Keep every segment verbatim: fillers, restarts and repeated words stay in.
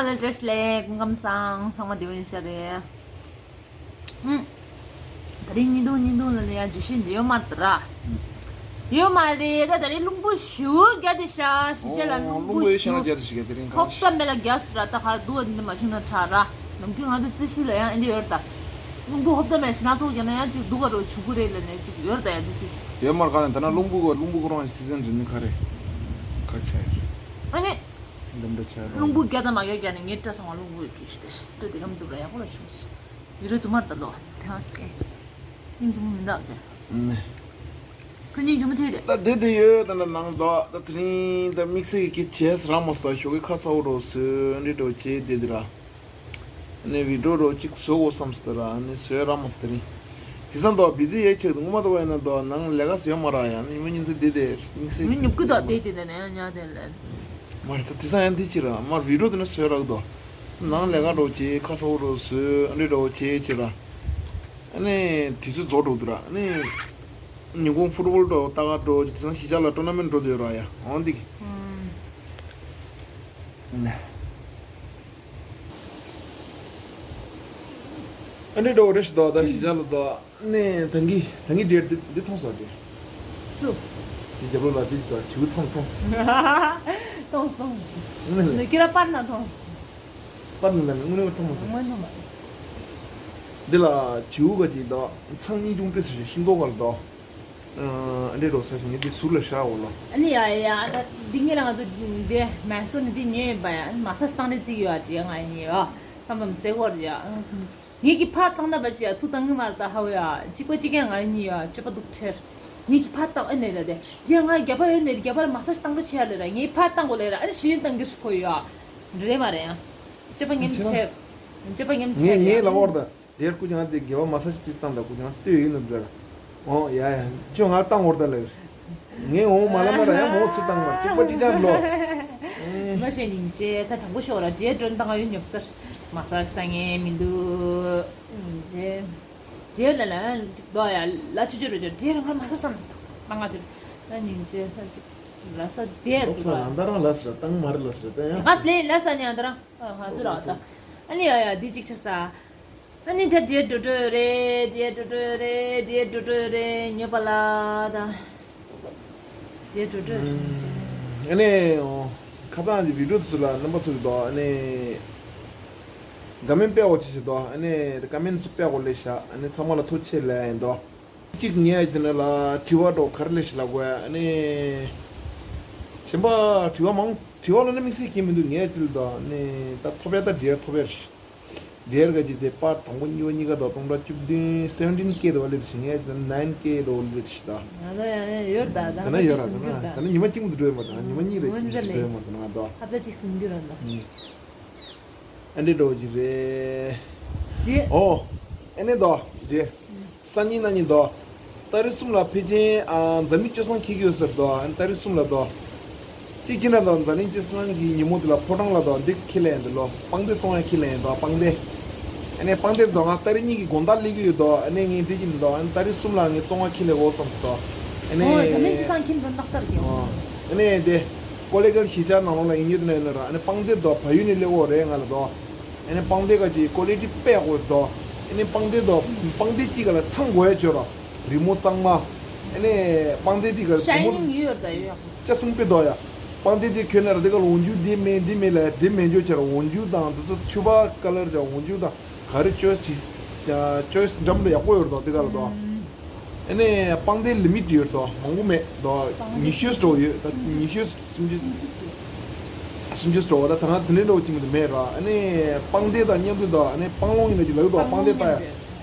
ལ་བཀྲ་ཤིས་བདེ་ལེགས། སྐུ་ཁམས་བཟང་། ཚང་མ་བདེ་པོ་ཡིན་ཤག་རེད། ཨུམ། ད་རིང་བརྙན་ཐུང་བརྙན་ཐུང་ལ་ནི་ཡང་བརྗོད་གཞི་འདི་ཡོད་མ་རེད་ད་ར། ཡོད་མ་རེད་ད། ད་རིང་རླུང་བུ་ཞེ་པོ་རྒྱག་བསྡད་ཤག་གཞིས་ཆགས་ལ་རླུང་བུ་ཞེ་པོ་རྒྱག་བསྡད་ཤག་དེ་རིང་ཧོབ་ཏ་མེད་ལ་རྒྱག་སོང་ར། ད་ག་རེ་འདུག་བ། འདི་མ་བྱུང་ན་དྲག་ར། ནམ་རྒྱུན་ང་ཚོ་རྩིས་གཞི་ལ་ཡང་ཨེ་འདྲ་ཡོད་རེད་ད། རླུང་བུ་ཧོབ་ཏ་མེད་ལ་ཞེ་དྲག་ཚོགས་རྒྱག་ན་ཡང་ཅིག་སྡུག་ག་རོ་བྱུག་གི་རེད་ལབ་ནས་ཅིག་ཡོད་རེད་ད། ཡང་རྩིས་གཞི་ཡོད་མ་རེད། ག་ནས་ད་ན་རླུང་བུ་གོ་རླུང་བུ་ཁོ་རང་གི་སི་ཛན་རེད། ནི་ག་རེ་ག་ཆ་ཡོད་རེད། ཨ་ནི། འདི་འདྲ་ཆ་རེད། རླུང་བུ་རྒྱག་དང་མ་རྒྱག་རྒྱག་ནས་ངའི་སྐྲ་ཚང་མ་རླུང་བུས་ཁྱེར་ཤི་ཏེ། སྐྲ་དེ་གམ་འདུག་ར་ཡག་པོ་ལ་བྱུང་སོང་། མི་རོ་རྫུན་མ་རེད་ད་ལོ། དེ་མ་སེ། སྙིང་རྗེ་མོ་མི་འདུག་གས། ཨུམ། ཁོ་སྙིང་རྗེ་མོ་ཐིག་རེད། ད་དེ་དེ་ཡོད་ད་ན་ནང་དོ། ད་དེ་རིང་ད་དམིགས་བསལ་གྱི་ཁྱི་བྱས་ར་མ་སྟོ་ཞོགས་ཀྱི་ཁ་ཚ་བོ་རོ་སོས་འདྲི་འགྲོ་བྱེད་དེ་དེ་ར། ཨ་ནི་བི་ཌིའོ་རོ་གཅིག་བཟོ་དགོས་བསམ་སྟེ་ར། ཨ་ནི་བཟོས་ར་མ་སྟེ་རིང་། དེ་སང་དོ་བི་ཛི་ཡས་ཆེད་དུ་ངོ་མ་དོ་བས་ན་དོ་ནང་ལས་ཀ་བཟོས་མ་ར་ཡ། ཨ་ནི་ཉི་མ་ཉིན་ཚེ་དེ་དེ་དམིགས་བསལ་མི་ཉུབ་ཀི་དོ་དེ་དེ་དེ་ནས་ཡང་ཉ་དེ་ལས། མ་རེད་ད། དེ་སང་ཡང་འདི་ཅི་ར་མར་བི་ཌིའོ་དེ་ནས་བཟོས་རག་དོ། ནང་ལས་ཀ་འགྲོ་བྱེད་ཁ་སོ་རོ་བཟོས་ཨ་འདྲི་འགྲོ་བྱེད་ཅི་ར། ཨ་ནི་དུས་ཚོད་རྫོགས་འགྲོ་འདུག་ར། ཨ་ནི་ཉིན་གུང་ཕུཊ་བོལ་འགྲོ་ལྟ་ག་འགྲོ་བྱེད། དེ་སང་གཞིས་ཆགས་ལ་ཊོར་ན་མེན་འགྲོ་འདོད་ར་ཡ། འོང་འདི་གི། ཨ་འདྲི་འགྲོ་རེ་ཞིག་དོ། ད་གཞིས་ཆགས་ལ་དོ། ནས་ད་གི་ད་གི་འདྲེར་འདི་འདི་མཐོང་སོང་འདྲེ། སུ། འདི་རྒྱབ་ལོགས་ལ་འདི་ཅིག་དང་བྱིའུ་ཚང་མཐོང་སོང་། མཐོང་སོང་། ནི་ལེ། ནི་ཁྱོད་ར་པར་ན་མཐོང་སོང་། པར་ན་ལ་ནི་དངོས་གནས་མཐོང་མ་སོང་། དངོས་མཐོང་མ། འདི་ལ་བྱིའུ་ག་ཅིག་དང་ཚང་གཉིས་ཅུང་དཔེ་སུ་ཞིག་ཤིང་ཏོག་ག་ལ་དང་། ཨ་འདྲེ་རོ་ས་ཞིག་ངས་འདི་ཟུར་ལ་བཞག་འོ་ལ། ཨ་ནི་ཡ་ཡ་ད་འདི་ངས་ལ་ང་ཚོ་འདི་མ་སོ་ནི་འདི་ཉོས་ཡིན་པ་ཡ། ཨ་ནི་མ་ས་ཞིག་བཏང་ནས་བརྩིགས་ཡོད་ཨ། དེ་ང་ཡིན་ཡ་བསམ་བསམ་བརྩེ་བོར་ཡ། ངེད་ཀྱི་ཕ་བཏང་ན་པ་ཞིག་ཡ་ཚུར་བཏང་གི་མ་རེད་ད། ཧ་བོ་ཡ་གཅིག་པ་གཅིག་རྐྱང་ང་གཉིས་ཡ་སྤྱོད་པ་སྡུག་ཁྲེར། ངེད་ཀྱི་ཕ་བཏང་ཨེ་ནས་རེད་དེ། དེ་ང་རྒྱ་པ་ཡོད་ནས་རྒྱ་པ་ལ་མ་ས་ཞིག་བཏང་རོགས་བྱེད་ཡ་ལེ་ར། ངའི་ཕ་བཏང་གོ་ལེ་ར། ཨ་ནི་ཤི་ཡིན་བཏང་གི་སུ་ཁོ་ཡོད་ཨ། རེད་མ་རེད་ཡ། སྤྱོད་པ་ངེམ་ཁྱེད་རང་ཆེ། སྤྱོད་པ་ངེམ་ཆེ་ངས་ངས་ལ་ཡ། འོར་ད། དེར་སྐུ་ཅང་དེ་དགེ་བ་མ་ས་ཞིག་ཅིག་བཏང་ད་སྐུ་ཅང་ལྟོས་ཡིན་ནམ་འདྲ། འོ་ཡ་ཡ་ཁྱོད་ང་བཏང་འོར་ད་ལེ། ངས་འོང་མ་ལ་མ་ར་ཡ་མོ་ཚུར་བཏང་མར་གཅིག་པ་གཅིག་ཅང་ལོ། ཙི་མ་ཤེས་སྙིང་རྗེ། ད་དང་པོ་ཤོག་ར་འདྲེ་མགྲོན་བཏང་ཡོད་ཉོབ་སར། མ་ས་ཞིག་བཏང་ངེས་མི་འདུག་སྙིང་རྗེ། དེ་ལ་ལ་ཅིག་རྡོ་ཡ་ལ་ཆུ་ཆུ་རུ་ཆུ་དེ་རང་ཁ་མ་ས་སམ། མ་ང་ཆུ་ས་སྙིང་རྗེ་ས་ཅིག་ལ་ས་དེ་འདུག་ས་ལ་འདའ་རང་ལ་ས་ར་བཏང་མ་རེད་ལ་ས་ར་བཏང་ཡ། ང་སླེ་ལ་ས་ཉ་འདའ་རང་ང་ཚོ་ལ་བཏང་། ཨ་ནི་ཡ་ཡ་འདི་ཅིག་ཆ་ས། ཨ་ནི་ད་འདྲེ་འགྲོ་འགྲོ་རེད། འདྲེ་འགྲོ་འགྲོ་རེད། འདྲེ་འགྲོ་འགྲོ་རེད། ཉོ་པ་ལ་ད། འདྲེ་འགྲོ་འགྲོ་རེད། ཨ་ནི་ཁ་སང་གི་བི་ཌིའོ་དེ་ཚོ་ལ་རྣམ་པ་ཚོ་གི་དོ། ཨ་ནི་ག་མེན་དཔེ་འོ་ཅི་ཞིག་དོ། ཨ་ནི་ག་མེན་སུ་དཔེ་འོ་ལེ་ཤ། ཨ་ནི་ཚང་མ་ལ་ཐུགས་རྗེ་ཆེ་ལབ་ཡིན་དོ། གཅིག་ངས་དེ་ནས་ལ་དྲི་བ་འགྲོ་ག་རེ་ལེ་ཤ་ལ་གོ་ཡ། ཨ་ནི་གཞན་པ་དྲི་བ་མང་དྲི་བ་ལ་ནི་དམིགས་བསལ་གྱིས་མི་འདུག་ངས་དེ་ལ་དོ། ཨ་ནི་ད་ཐོབ་ཡ་ད་འདྲེ་ཐོབ་ཡ་རེད། རེར་ག་ཅིག་དེ་པར་དང་པོ་གཉིས་པ་གཉིས་ཀ་དང་སྟོང་ཕྲག་བཅུ་བདུན་seventeen K དོ་ལེ་ཞིག་ངས་ཅིག་nine K དོ་ལེ་ཞིག་ད། ང་ལ་ཡང་ཡོད་ད་ད་ད་ན་ཡོད་ར་ད་ན་ད་ན་ཉི་མ་གཅིག་མ་དུ་འགྲོ་ཡོད་མ་ད་ཉི་མ་གཉིས་རེ་གཅིག་འགྲོ་ཡོད་མ་ད་ང་དོ། ཧ་ད་ཅིག་སིང་གི་ར་ད། ཨ་འདྲེ་འགྲོ་ཅིག་རེད། རེད། ཨོ། ཨ་ནེ་དོ་རེད། སང་ཉིན་གནངས་ཉིན་དོ། ཏ་རིག་གསུམ་ལ་ཕལ་ཆེར་ཨ་འཛམ་གླིང་སྤྱི་བསང་འཁེལ་གྱི་ཡོད་ཟེར་དོ། ཨ་ནི་ཏ་རིག་གསུམ་ལ་དོ། གཅིག་བྱས་ན་དོ་འཛམ་གླིང་སྤྱི་བསང་གི་ཉིན་མོ་དེ་ལ་ཕོ་བྲང་ལ་དོ་འདི་འཁེལ་ལེ་ཡིན་དོ་ལོ། པང་གདན་བཙོང་ཡ་འཁེལ་ལེ་ཡིན་དོ་པང་གདན། ཨ་ནི་པང་གདན་དོ་ང་ཏ་རིག་གཉིས་ཀྱི་དགོང་དག་སླེབས་ཀྱི་ཡོད་དོ། ཨ་ནི་ངས་འདི་བྱས་ན་དོ་ཨ་ནི་ཏ་རིག་གསུམ་ལ་ངས་བཙོང་ཡ་འཁེལ་ལེ་འོ་བསམ་སོང་དོ། ཨ་ནི། འོ་འཛམ་གླིང་སྤྱི་བསང་འཁེལ་འགྲོ་ནག་ལྟར་གྱི། ཨ་ནི་དེ། ཀོ་ལེ་གལ་གཞིས་ཆགས་ནང་ལོགས་ལ་ཡིན་ཡོད་ནས་ནོ་ར་ཨ་ནི་པང་གདན་དོ་བལ་ཡུལ་ནས་སླེབས་འོ་རེད་ང་ལ་དོ། ཨ་ནི་པང་གདན་ག་ཅིག་ཀོ་ལི་ཊི་དཔེ་ཡག་པོ་ཡོད་དོ། ཨ་ནི་པང་གདན་དོ་པང་གདན་གཅིག་ག་ལ་ཚང་དགོས་ཡ་བྱོས་རོ། རི་མོ་གཙང་མ། ཨ་ནི་པང་གདན་དེ་ག་ལ་ཤ་རི་མོ་ཡིན་ཡོད་ད་ཡོད་ཡག་པོ། ཅ་གསུང་དཔེ་དོ་ཡ། པང་གདན་དེ་ཁྱོད་ན་ར་དེ་ག་ལ་འོང་རྒྱུ་དེ་མེད་འདི་མེད་ལ་དེ་མེད་འཇོག་བྱས་ར་འོང་རྒྱུ་དང་དེ་ཚོ་ཕྱུ་པ་ཀ་ལར་བྱས་འོང་རྒྱུ་དང་ག་རེ་ཅོའི་སི་བྱེད། ཅོའི་སི་འགྲམ་ར་ཡག་པོ་ཡོད་དོ་དེ་ག་ལ་དོ། ཨ་ནི་པང་གདན་ལི་མིཊ་ཡོད་དོ་མང་པོ་མེད་དོ། ཉི་ཤུ་སྤྲོ་ཡོད་ད་ཉི་ཤུ་སུམ་ཅུ། སུམ་ཅུ་སྤྲོ་བ་ད་ད་ང་དེ་འདྲའི་འདྲ་བོ་ཅིག་མི་འདུག་མེད་ར། ཨ་ནི་པང་གདན་དང་མཉམ་དུ་དོ་ཨ་ནི་པང་ལུང་ཡིན་ན་ཅིག་ལབ་དོ་པང་གདན་ལྟ་ཡ།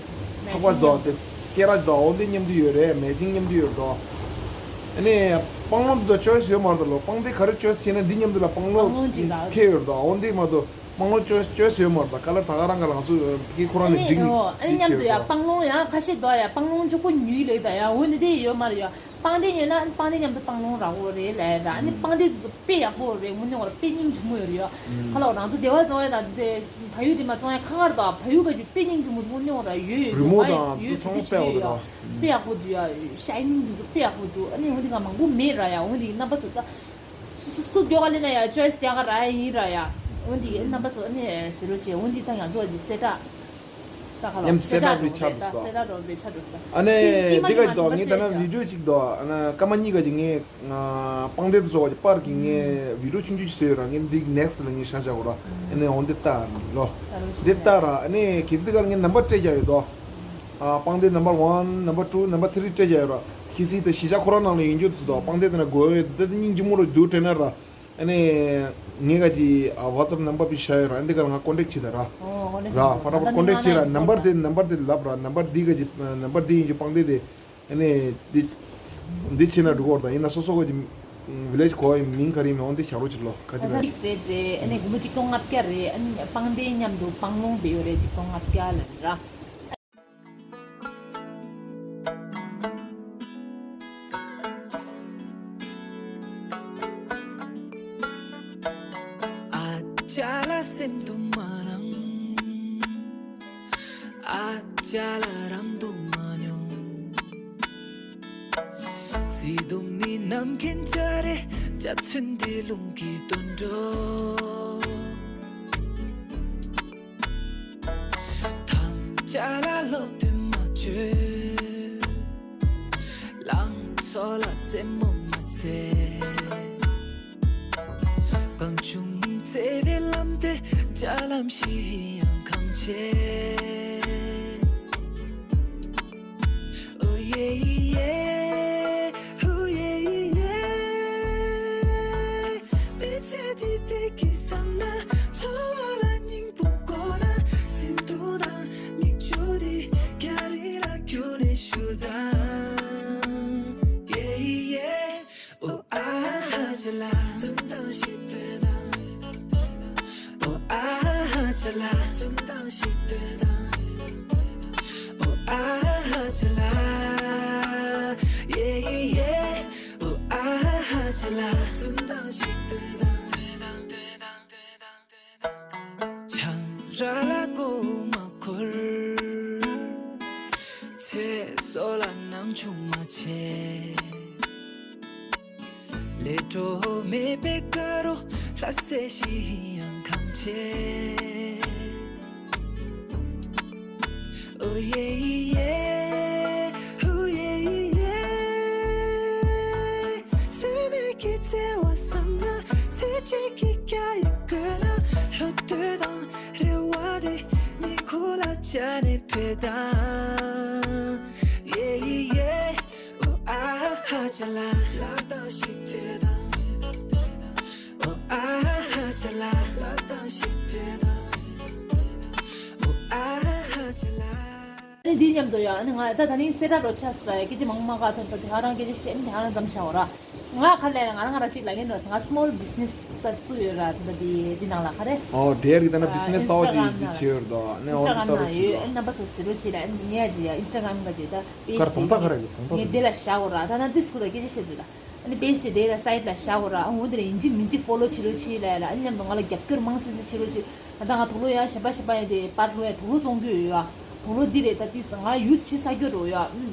ཐག་པ་དོ་དེ་སྐེ་རགས་དོ་འོ་འདི་མཉམ་དུ་ཡོད་རེད་མེ་ཅིང་མཉམ་དུ་ཡོད་དོ། ཨ་ནི་པང་ལུང་དེ་ཚོ་ཅོའི་སི་ཡོད་མ་རེད་ལོ། པང་གདན་ག་རེ་ཅོའི་སི་བྱས་ན་འདི་མཉམ་དུ་ལ་པང་ལུང་ཁེལ་ཡོད་དོ་འོ་འདི་མ་གཏོགས། པང་ལུང་ཅོའི་ཅོའི་སི་ཡོད་མ་རེད་ད། ཀ་ལར་ད་ག་རང་ག་ལ་ང་ཚོ་ཕ་གི་ཁོ་རང་ནས་ཨ་ནི་འགྲིག་འོ་ཨ་ནི་མཉམ་དུ་ཡ་པང་ལུང་ཡང་ཁ་ཤས་འདུག་ཡ། པང་ལུང་གཅིག་པོ་ཉོས་ལེགས་ད་ཡ། འོ་ནི་དེ་ཡོད་མ་རེད་ཡ། པང་གདན་ཉོས་ན་པང་གདན་མཉམ་དུ་པང་ལུང་རག་གོ་རེད་ལབ་ཡ་ད། ཨ་ནི་པང་གདན་དེ་ཚོ་དཔེ་ཡག་པོ་རེད། དངོས་གནས་ང་ལ་དཔེ་སྙིང་རྗེ་མོ་ཡོད་རེད་ཡ། ཁ་ལག་ང་ཚོ་སྡེ་བ་བཙོང་ཡ་ད་དེ་བལ་ཡུལ་དེ་མ་བཙོང་ཡ་ཁ་ཁར་ད་བལ་ཡུལ་ག་ཅིག་དཔེ་སྙིང་རྗེ་མོ་དངོས་གནས་ང་ལ་ཡོད་ཡོད་རི་མོ་ད་དང་དེ་ཚོ་ཚང་མ་དཔེ་ཡག་པོ་འདུག་ར། དཔེ་ཡག་པོ་འདུག་ཡ། ཤའི་ནིང་དེ་ཚོ་དཔེ་ཡག་པོ་འདུག་ཨ་ནི་འོ་དེ་ག་མང་པོ་མེད་ར་ཡ། འོ་དེ་རྣམ་པ་ཚོ་ད། སུ་སུ་སུ་མགྱོགས་ལེ་ན་ཡ་ཅོའི་སི་ཡག་ག་ར་ཡིན་ར་ཡ། འོན་ཏེ་རྣམ་པ་ཚོ་ནས་ཟེར་རོ་བྱས། འོན་ཏེ་ད་ང་ཚོ་འདི་གསལ་བསྒྲགས། ད་ག་ལ་མཉམ་གསལ་བསྒྲགས་རེ་ཆགས་འགྲོ་ད། གསལ་བསྒྲགས་རེ་ཆགས་འགྲོ་ད། ཨ་ནི་འདི་ག་ཅིག་འདུག་ངས་ད་ན་བི་ཌིའོ་ཅིག་འདུག་ཨ་ན་སྐར་མ་གཉིས་ཀ་ཅིག་ངས་ང་པང་གདན་དུ་སོགས་ཀྱི་པར་གྱི་ངས་བི་ཌིའོ་ཆུང་ཆུང་ཅིག་བཟོས་ཡོད་ར། ངས་འདི་ནེག་སི་ལ་ངས་ཤ་ཤ་གོ་ར། ཨ་ནི་འོན་ཏེ་ལྟ་ལོ། འདི་ལྟ་ར། ཨ་ནི་གལ་སྲིད་འདི་གར་ངས་ནམ་པར་སྤྲད་བཞག་ཡོད་དོ། ཨ་པང་གདན་ནམ་པར་ཝན་ནམ་པར་ཊུ་ནམ་པར་ཐི་རི་སྤྲད་བཞག་ཡོད་ར། གལ་སྲིད་ད་གཞིས་ཆགས་ཁོ་རང་ནང་ལ་ཡིན་རྒྱུ་དུ་དོ། པང་གདན་དེ་ན་དགོས་ཡོད་དེ་སྙིང་རྗེ་མོ་རུ་བསྡུ་སྤྲད་ན་ར། ཨ་ནི་ངས་ག་ཅི་ཨ་ཝ་ཚབ་ནམ་པར་བི་ཤ་ཡོད་ར། འདི་གར་ང་ཀོན་ཊེག་བྱེད་ད་ར། ཨོ་ཀོན་ཊེག་ར་བྱེད་ད། ཕ་ར་ཀོན་ཊེག་བྱེད་ར། ནམ་པར་དེ་ནམ་པར་དེ་ལབ་ར། ནམ་པར་འདི་ག་ཅི་ནམ་པར་འདི་ཡིན་རྒྱུ་པང་གདན་དེ། ཨ་ནི་འདི་འདི་བྱེད་ན་འགྲིག་གོ་ར། ད་ཡིན་ན་སོ་སོ་གི་བི་ལེ་ཇི་གོ་ཡི་མིང་ག་རེ་མིང་འོན་ཏེ་བཞག་རོགས་བྱེད་ལོ། ག་ཅི་ལ། ཨ་ནི་ཕིག་སི་རེད་རེད། ཨ་ནི་སྒོར་མོ་ཆིག་སྟོང་ལྔ་བརྒྱ་རེད། ཨ་ནི་པང་གདན་མཉམ་དུ་པང་ལུང་བེ་ཡོད་རེད། ཆིག་སྟོང་ལྔ་བརྒྱ་ལ་ར། ཨ་ཅག་ལ་སེམས་དུ་མ་སྣང་། ཨ་ཅག་ལ་རང་དུ་མ་མྱོང་། བརྩེ་དུང་ནི་ནམ་མཁའི་འཇའ་རེ། འཇའ་ཚོན་འདི་རླུང་གིས་བཏོན་འགྲོ། ཐམས་ཅད་ལ་བློ་གཏད་མ་བཅོལ། ལང་ཚོ་ལ་རྩེད་མོ་མ་རྩེ། གང་བྱུང་བརྩེ་བའི་ལམ་དེ་འཇའ་ལམ་བཞིན་ཡང་གང་ཆེ། ཨོ་ཡེ་ཡེ། ཧུ་ཡེ་ཡེ། མི་ཚེ་འདི་བདེ་སྐྱིད་བསམ་ན། འཚོ་བ་ལ་སྙིང་པོ་དགོས་ན། སེམས་སྡུག་དང་མིག་ཆུ་འདི་རྒྱ་རི་ལ་རྒྱུག་ནས་ཞུ་དང་། ཡེ་ཡེ། ཨོ་ཨ་ཧ་ཅ་ལ། འཛུམ་མདངས་ཤིག་སྟོན་དང་། ཨོ་ཨ་ཧ་ཅ་ལ། འཛུམ་མདངས་ཤིག་སྟོན་དང་། ཨོ་ཨ་ཧ་ཅ་ལ། ཡེ་ཡེ། ཨོ་ཨ་ཧ་ཅ་ལ། འཛུམ་མདངས་ཤིག་སྟོན་དང་། ཆང་རག་ལ་མགོ་མ་འཁོར། ཚེ་སྲོག་ལ་སྣང་ཆུང་མ་བྱེད། ལས་འཕྲོ་མེད་པའི་དགའ་རོགས་ལྷ་སྲས་ཤིག་ཡང་གང་ཆེ། ཨོ་ཡེ་ཡེ། ཧུ་ཡེ་ཡེ། སོས་མེད་ཀྱི་བརྩེ་བ་བསམ་ན། ཚེ་གཅིག་གི་རྒྱ་ཡིས་བགོས་ན། བློ་འདོད་དང་རེ་བ་དེ་ཉེ་འཁོར་ལ་སྦྱར་ནས་ཕེབས་དང་། ཡེ་ཡེ། ཨོ་ཨ་ཧ་ཅ་ལ། ལག་རྟགས་ཤིག་སྤྲད་དང་། ཨོ་ཨ་ཧ་ཅ་ལ། ལག་རྟགས་ཤིག་སྤྲད་དང་། ཨོ་ཨ་ཧ་ཅ་ལ། ཨ་ནི་འདི་མཉམ་དུ་ཡོད། ཨ་ནི་ང་ད་ད་ནི་གསལ་བསྒྲགས་རོ་ཆགས་སི་ར། ཡ་སྐད་ཆ་མང་མང་ག་ཐོན་ཐོན་དེ་ཧ་རང་སྐད་ཆ་བཤད་ནི་དེ་ཧ་རང་ཙམ་བྱ་འོ་ར། ང་ག་ལས་ང་རང་ང་རང་གཅིག་ལ་ངན་རོ། ང་སི་མོལ་བི་ཛི་ནེ་སི་ཅིག་ད་བཙུགས་ཡོད་ར། ད་འདི་འདི་ནང་ལ་ག་རེ། ཨོ་འབྲེལ་གི་ད་ན་བི་ཛི་ནེ་སི་གསར་པ་ཅིག་འདི་བྱས་ཡོད་དོ། ཨ་ནི་ཨོ་ད་ལྟ་ཡོད། ཨ་ནི་རྣམ་པ་ཚོ་ཟེར་རོ་ཆེ་ལ། ཨ་ནི་ངས་ཡ་ཅི་ཡ་ཨིན་སི་ཊ་གྷ་རམ་ག་ཅི་ད་པེ་ཇི་དེ་ངས་དེ་ལ་བཞག་འོ་ར། ད་ན་དེ་སྐུ་ད་སྐད་ཆ་བཤད་འདི་ལ། ཨ་ནི་པེ་ཇི་དེ་ལ་སའིཊ་ལ་བཞག་འོ་ར། ཨ་འོ་འདི་ལ་ཡིན་གཅིག་མིན་གཅིག་ཕོ་ལོ་བྱེད་རོ་ཆེ་ལ་ཡ་ལ། ཨ་ནི་མཉམ་དུ་ང་ལ་རྒྱབ་སྐྱོར་མང་སི་སི་བྱེད་རོ་ཆེ། ད་ང་དུག་ལོག་ཡ་ཞབས་པ་ཞབས་པ་ཡ་དེ་པར་ལོ་ཡ་དུག་ལོག་བཙོང་རྒྱུ་ཡོད་ཡ། དུག་ལོག་འདི་རེད། ད་དེ་ང་ཡུས་བྱེད་ས་རྒྱུ་རོ་ཡ། ཨུམ།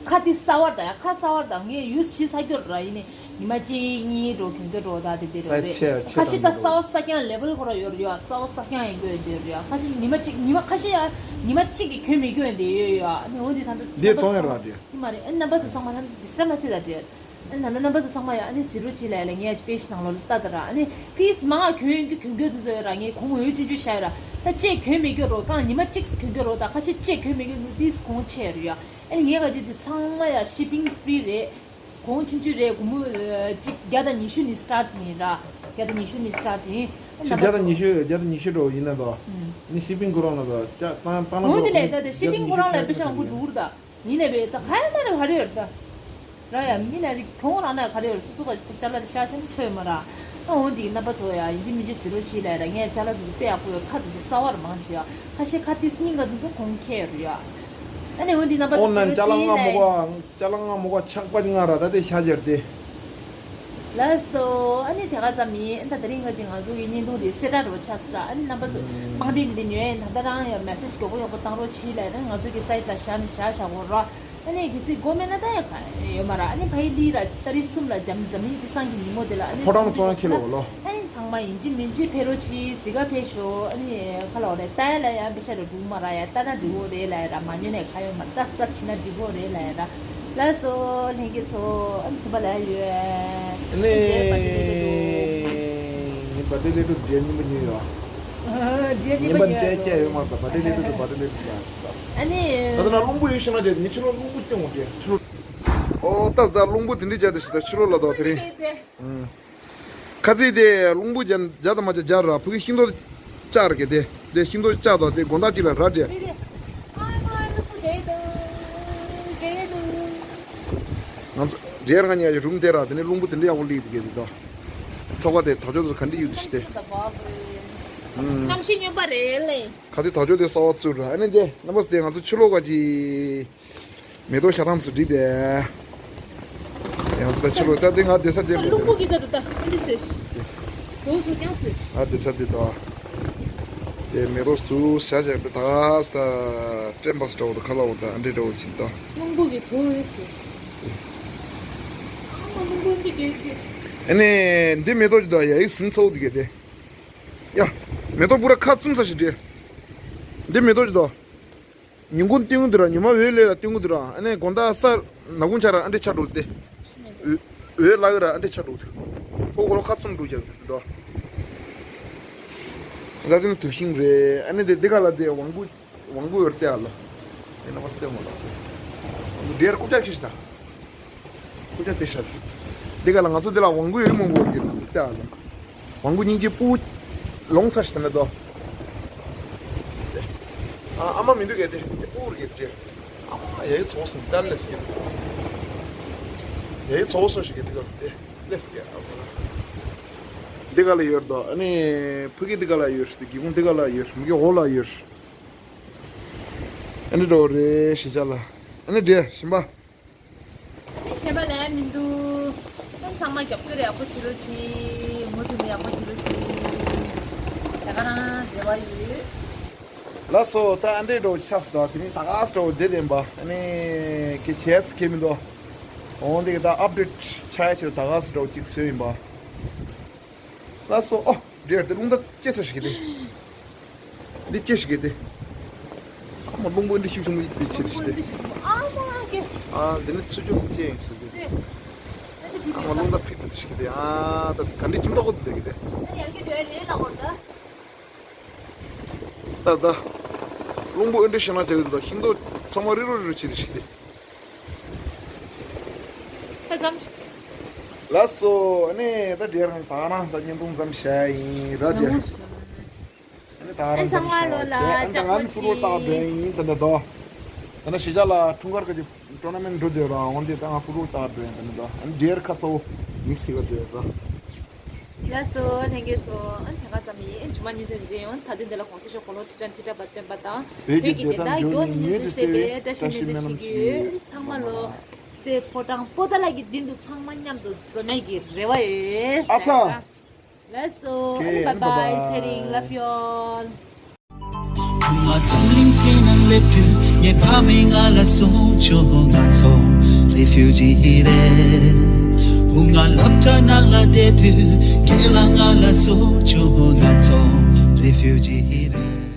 ཁ་དེ་གསར་བར་ད་ཡ། ཁ་གསར་བར་ད་ངས་ཡུས་བྱེད་ས་རྒྱུ་ར། ཡིན་ནི་ཉི་མ་གཅིག་གཉིས་རོ་གྱོན་རྒྱུ་རོ་ད་དེ་དེ་རོ་རེད། ཁ་ཤས་ད་གསར་བ་གསར་རྐྱང་ལེ་བལ་ཁོ་ར་ཡོད་རེད་ཡ། གསར་བ་གསར་རྐྱང་ཡིན་རྒྱུ་ཡོད་དེ་རེད་ཡ། ཁ་ཤས་ཉི་མ་གཅིག་ཉི་མ་ཁ་ཤས་ཡ་ཉི་མ་གཅིག་གི་གྱོན་མི་རྒྱུ་ཡོད་དེ་ཡོད་ཡ། ཨ་ནི་འོ་འདི་ད་འདི་གཏོང་ཡ་ར་དེ། ཡིན་མ་རེད། ཨ་ནི་རྣམ་པ་ཚོ་ཚང་མ་ད་ཌི་སི་ཊརབ་མ་བྱེད་ད་དེ། ཨ་ནི་ད་ལྟ་རྣམ་པ་ཚོ་ཚང་མ་ཡ་ཨ་ནི་ཟེར་རོ་ཆེ་ལ་ཡ་ལ་ངས་ཅི་པེ་ཇི་ནང་ལོགས་ལ་ལྟ་ད་ར། ཨ་ནི་ཕིས་མང་ང་གྱོན་གྱོན་གྱོན་དུ་ཟེར་ར། ངས་གོང་འོས་ཆུང་ཆུང་བཞག་ར། ད་ཅེས་གྱོན་མི་གྱོན་རོ། རྐང་ཉི་མ་གཅིག་གྱོན་གྱོན་རོ། ད་ཁ་ཤས་ཅེས་གྱོན་མི་གྱོན་དུ་ཏིས་གོང་ཆེ་རུ་ཡ། ཨ་ནི་ངས་ག་ཅི་དེ་ཚང་མ་ཡ་ཤི་པིང་ཕི་རི་རེད། གོང་ཆུང་ཆུང་རེད། སྒོར་མོ་ཨ་ཅིག་བརྒྱ་དང་ཉི་ཤུ་ནས་སི་ཊར་ཊི་ཡིན་ར། བརྒྱ་དང་ཉི་ཤུ་ནས་སི་ཊར་ཊི་ཡིན། ཨ་ནི་ཅིག་བརྒྱ་དང་ཉི་ཤུ་བརྒྱ་དང་ཉི་ཤུ་འགྲོ་ཡིན་ན་དོ། ཨ་ནི་ཤི་པིང་ཁོ་རང་ལ་དོ་ཅ་ཏང་ཏང་ལ་འོ་འདི་ལས་ད་དེ་ཤི་པིང་ཁོ་རང་ལ་པེ་ཤ་མང་པོ་འགྲོ་གི་རེད་ད། ཡིན་ནའི་བས་ད་ག་ཡ་མ་རེད་ག་རེ་ཡོད་རེད་ད། ར་ཡ་མི་ལ་རིགས་གྱོང་རང་ན་ག་རེ་ཡོད་རེད། སོ་སོ་ག་ཅིག་ཅ་ལག་དེ་ཤ་ཤམ་ཚོད་མ་ར། ཨ་འོ་འདི་རྣམ་པ་ཚོ་ཡ་ཡིན་གཅིག་མིན་གཅིག་ཟེར་རོ་ཆེ་ལ་ཡ་ར། ངས་ཅ་ལག་དེ་ཚོ་དཔེ་ཡག་པོ་ཡོད། ཁ་དེ་ཚོ་གསར་བ་ར་མང་ཆེ་ཡ། ཁ་ཤས་ཁ་ཏིས་སྙིང་ག་དེ་ཚོ་གོང་ཁེ་རུ་ཡ། ཨ་ནི་འོ་འདི་རྣམ་པ་ཨོ་ཚོ་ན་ཟེར་རོ་ཅ་ལག་ཆེ་ལྔ་ལ་མོ་ཡ། ག་ཅ་ལག་ལྔ་མོ་ག་ཆག་པ་ཅིག་ང་ར་ད་དེ་ཤ་ཅར་དེ། ལགས་སོ། ཨ་ནི་དེ་ག་ཙམ་ཡིན། ད་དེ་རིང་ག་ཅིག་ང་ཚོ་གི་བརྙན་ཐུང་དེ་གསལ་བསྒྲགས་རོ་ཆགས་སི་ར། ཨ་ནི་རྣམ་པ་ཚོ་དཔང་དེ་འདི་ཉོས་ད་ལྟ་རང་ཡ་མེ་སེ་ཇི་མགྱོགས་པོ་མགྱོགས་པོ་བཏང་རོགས་གྱིས་ལ་ཡ། ད་ང་ཚོ་གི་སའིཊ་ལ་བཞག་ནས་བཞག་བཞག་གོ་ར། ཨ་ནི་གལ་སྲིད་དགོས་མེད་ན་ད་ཡ་ག་ཡོད་མ་ར། ཨ་ནི་ཕ་ཡི་ལི་ར་ཏ་རིག་གསུམ་ལ་འཛམ་འཛམ་གླིང་སྤྱི་བསང་གི་ཉིན་མོ་དེ་ལ་ཨ་ནི་ཕོ་བྲང་ཚོང་ཁྱེར་ལོ་ལོ། ཨ་ནི་ཚང་ ཚང་མ་ཡིན་གཅིག་མིན་གཅིག་ཕེབས་རོགས་གྱིས། གཟིགས་ག་ཕེབས་ཤོག་ཨ་ནི་ཁ་ལོ་རེད། ལྟ་ཡ་ལ་ཡ་པེ་ཤ་རུ་འགྲིག་མ་ར། ཡ་ལྟ་ན་འགྲིག་གོ་རེད་ལ་ཡ་ར། མ་ཉོས་ནས་ཁ་ཡོད་མ་ར། ལྟ་ལྟ་བྱས་ན་འགྲིག་གོ་རེད་ལ་ཡ་ར། ལགས་སོ་ལྷན་རྒྱས་ཚོ། ཨ་ནི་ཁྱིམ་པ་ལ་ཡ་ཡོད། ཨ་ནི་ངས་བ་ཏི་ལེ་ཏོ་འདྲ་རྙིང་པ་ཉོས་ཡོད། འདྲ་རྙིང་པ་ཉོས་ཡོད། རྙིང་པ་སྤྲད་ཅེས་ཡོད་མ་རེད། བ་ཏི་ལེ་ཏོ་དང་བ་ཏི་ལེ་ཏོ་དང་ཞིག་དང་། ཨ་ནི་ད་ལྟ་ན་རླུང་བུ་ཡོད་ཤེས་ན་རྗེས་ངས་ཕྱི་ལོགས་རླུང་བུ་སྟོན་འོང་དེ་ཕྱི་ལོགས། ཨོ་ད་ད་རླུང་བུ་དེ་འདྲ་བརྒྱབ་དེ་ཞིག་ད་ཕྱི་ལོགས་ལ་དོ་དེ་རིང་། ཁ་ཚིག་དེ་རླུང་བུ་རྒྱག་རྒྱག་དང་མ་རྒྱག་རྒྱག་ར། ཕ་གི་ཤིང་ཏོག་བཅག་ར་གི་དེ། དེ་ཤིང་ཏོག་བཅག་དང་དེ་དགོང་དག་ཅིག་ལ་ར་འདྲེ། ང་ཚོ་འདྲེ་རང་ཉལ་གྱི་རུམ་དེ་ར། དེ་ནས་རླུང་བུ་དེ་འདྲ་ཡག་པོ་སླེབས་གི་དེ་དང་། ཐོག་ཁ་དེ་དག་ཅོག་ཚོ་ག་འདྲ་ཡོད་དེ་ཤི་དེ། གནམ་གཤིས་སྨྱོན་པ་རེད་ལེ། ཁ་ཚིག་དག་ཅོག་དེ་གསར་པ་བཙུགས་ར། ཨ་ནི་དེ་རྣམ་པ་ཚོ་དེ་ང་ཚོ་ཕྱི་ལོགས་ག་ཅིག་མེ་ཏོག་ཞལ་ཐང་དུ་བསྒྲིགས་ཏེ། ཡང་སྲིད་ད་ཕྱི་ལོགས་ད་དེ་ང་བསྡད་ས་བསྡད་རླུང་བུ་གི་ད་ད་ད་འདི་ཟེར། འོ་སུ་ཀྱང་ཟེར། ཨ་བསྡད་ས་དེ་ད། དེ་མེ་ཏོག་ཚུ་ཤ་ཤ་ད་ད་སྟྲེམ་པ་སྟྲ་བོ་ད་ཁ་ལ་འོ་ད་ཨ་འདྲེ་འདྲ་བོ་ཅིག་ད། རླུང་བུ་གི་ཚུ་ཟེར། ཨ་མ་རླུང་བུ་འདི་གེ་གེ། ཨ་ནི་འདི་མེ་ཏོག་ཅིག་ད་ཡ་ཡིག་ཟིན་ཚ་བོ་འདི་གེ་དེ། ཡ། མེ་ཏོག་པུ་ར་ཁ་བཙུམ་ས་ཞིག་འདྲེ། འདི་མེ་ཏོག་ཅིག་ད། ཉིན་གུང་སྟོན་གི་འདུག་ར། ཉི་མ་འོད་ལས་ལ་སྟོན་གི་འདུག་ར། ཨ་ནི་དགོང་དག་ས་ནག་ཁུང་ཆགས་ར་ཨ་འདྲེ་ཆགས་འགྲོ་དེ། འོད་འོད་ལ་གི་ར་ཨ་འདྲེ་ཆགས་འགྲོ་དེ། ཁོ་ཁོ་རང་ཁ་བཙུམ་འགྲོ་རྒྱག་གི་འདུག་ད་དེ་ནི་དུག་ཤིང་རེད། ཨ་ནི་དེ་འདི་ག་ལ་དེ་ཝང་གུ་ཝང་གུ་ཡོད་དེ་ཨ་ལ། དེ་ན་བ་སྟེ་མ་ལ། འདི་ར་རྐུབ་ཀྱག་ཁྱེར་ཤི་ད། ཁུ་ཅག་དེ་ཤར། འདི་ག་ལ་ང་ཚོ་འདི་ལ་ཝང་གུ་ཡོད་མང་པོ་ཡོད་ཀྱི་འདུག་ལྟ་ཨ་ལ། ཝང་གུ་སྙིང་རྗེ་སྤུ། ལོང་ཚ་ཞིག་ད་ནི་དོ། ཨ་ཨ་མ་མི་འདུག་གས་དེ་དེ་སྤུ་རུ་གས་དེ། ཨ་མ་ཡ་ཡི་ཚོགས་སུ་ལྟར་ལས་ཀྱི། ཡ་ཡི་ཚོགས་སུ་ཞིག་གི་འདི་ག་ལ་དེ་ལས་ཀྱི་ཨ་མ་ལ། འདི་ག་ལ་ཡོད་དོ། ཨ་ནི་ཕུ་གི་འདི་ག་ལ་ཡོད། དེ་སྒེའུ་ཁུང་འདི་ག་ལ་ཡོད། མི་གི་འོག་ལ་ཡོད། ཨ་ནི་འགྲོ་རེ་ཞི་ཅ་ལ། ཨ་ནི་འདྲེ་ཞིམ་པ། ཞེས་པ་ལས་མི་འདུག་ཁྱེད་ཚང་མ་རྒྱབ་སྐྱོར་ཡག་པོ་བྱེད་རོགས་གྱིས། མུ་མཐུད་ནས་ཡག་པོ་བྱེད་རོགས་གྱིས། ད་ག་རང་བདེ་བ་ཡོད། ལགས་སོ། ད་ཨ་འདྲེ་འགྲོ་ཆགས་སོང་། ད་དེ་རིང་ད་ག་སེ་འགྲོ་བསྡད་བསྡད་པ། ཨ་ནི་ཁྱེད་ཆས་སུ་ཁྱེད་མི་འདུག་འོང་དེ་གི་ད་ཨབ་ཌེཊ་ཆགས་ཡ་ཆེད་ད་ག་སེ་འགྲོ་གཅིག་བཟོས་ཡིན་པ། ལགས་སོ། ཨོ། འདྲེ་དེ་རླུང་རྟ་སྐྱེས་ས་ཞིག་གི་དེ། འདི་ཅི་ཞིག་གི་དེ། ཨ་མ་རླུང་བུ་འདི་ཤུགས་ཆེན་པོ་འདི་ཆེ་རེ་ཞིག་སྟེ། ཨ་མ་ཀེ། ཨ་འདི་ནི་ཚུར་ཅུང་ཅི་ཡིན་ཟེར་གི། ཨ་མ་རླུང་རྟ་ཕིག་ཏུ་ཞིག་གི་དེ། ཨ་ད་ག་འདི་ཁྱིམ་ཐོག་གོ་དེ་གི་དེ། ད་ད། རླུང་བུ་ཨེ་འདྲ་ཤི་ན་བྱ་གི་འདུག་ཤིང་ཏོག་ཚང་མ་རི་རུ་རི་རུ་བྱེད་དེ་ཞིག་གི་དེ། ད་ཙམ་ཞིག་ལགས་སོ། ཨ་ནི་ད་འདྲེ་རང་ད་ང་རང་ད་བརྙན་ཐུང་ཙམ་བྱས་ཡིན་ར་འདྲེ། ཨ་ནི་ད་ང་རང་ཚང་མ་ལོ་ལ་ཨ་ནི་ད་ང་ནི་ཕུ་ཊི་བོལ་ལྟ་ག་འགྲོ་ཡིན་ད་ལྟ་དོ། ད་ནི་གཞིས་ཆགས་ལ་འཁྲུངས་སྐར་གྱི་ཊོར་ན་མེན་ཊི་འགྲོ་འདོད་ར། འོན་ཏེ་ད་ང་ཕུ་ཊི་བོལ་ལྟ་ག་འགྲོ་ཡིན་ད་ནི་དོ། ཨ་ནི་འདྲེར་ཁ་ཚ་བོ་མིག་ཚིག་ག་འདོད་ར། ལགས་སོ་ལྷན་རྒྱས་ཚོ། ཨ་ནི་ད་ག་ཙམ་ཡིན། ཨ་ནི་ཇུ་མ་ཉིན་ཐོན་མཇལ་ཡོང་། ད་དུང་འདི་ལ་གོང་ས་མཆོག་དགུང་ལོ་ཁྲི་ཕྲག་ཁྲི་ཕྲག་བར་བརྟན་པ་དང་། བོད་ཀྱི་བདེན་མཐའ་མགྱོགས་ནས་མྱུར་དུ་གསལ་བའི་བཀྲ་ཤིས་སྨོན་ལམ་ཞུ། ཚང་མ་ལོ། ཚེ་ཕོ་བྲང་པོ་ཏཱ་ལ་གི་མདུན་དུ་ཚང་མ་མཉམ་དུ་འཛོམས་ཡག་གི་རེ་བ་ཡོད། ཨ་ཚ། ལགས་སོ། ཨ་ནི་bye bye། ཚེ་རིང་། Love you all། བུ་ང་འཛམ་གླིང་སྟེང་ན་སླེབས་དུས་ངའི་ཕ་མས་ང་ལ་གསུངས་བྱུང་། ང་ཚོ་refugee་རེད། བུ་ང་སློབ་གྲྭ་ནང་ལ་བསྡད་དུས་ཁྱེད་ལ་ང་ལ་གསུངས་བྱུང་། ང་ཚོ་refugee་རེད།